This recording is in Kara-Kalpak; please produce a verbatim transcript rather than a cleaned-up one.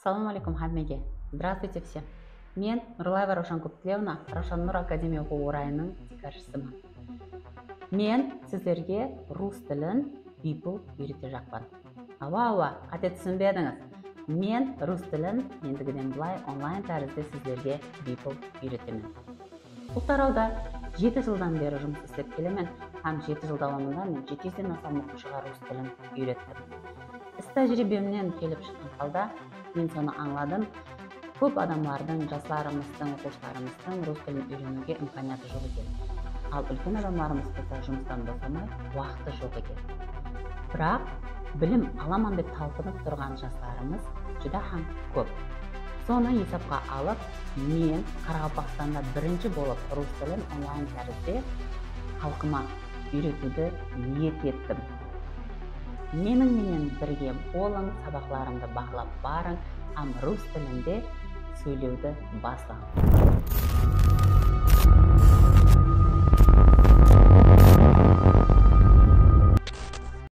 Assalawma aleykum hámmege. Здравствуйте всем. Men Nurlaeva Ravshan Kóptilevna, Ravshan Nur Akademiya oqıw orayınıń tiykarshısıman. Men sizlerge rus tilin biypul úyretejaqpan. Awa, awa, qáte túsinbedińiz. Men rus tilin endigiden bılay onlayn tárizde sizlerge biypul úyretemen. Bul tarawda jeti jıldan beri jumıs islep kelemen hám jeti jıl dawamında men jeti júzden aslam oqıwshıǵa rus tilin úyrettim. Is tájiriybemnen kelip shıqqan halda men sonı ańladım. Kóp adamlardıń, jaslarımızdıń, oqıwshılarımızdıń rus tilin úyreniwge imkaniyatı joq eken. Al úlken adamlarımız bolsa jumıstan bosamay, waqtı joq eken. Biraq bilim alaman dep talpınıp turǵan jaslarımız júdá hám kóp. Sonı esapqa alıp, men Qaraqalpaqstanda birinshi bolıp rus tilin onlayn tárizde xalqıma úyretiwdi niyet ettim. Meniń menen birge bolıń, sabaqlarımdı baqlap barıń hám rus tilinde sóylewdi baslań.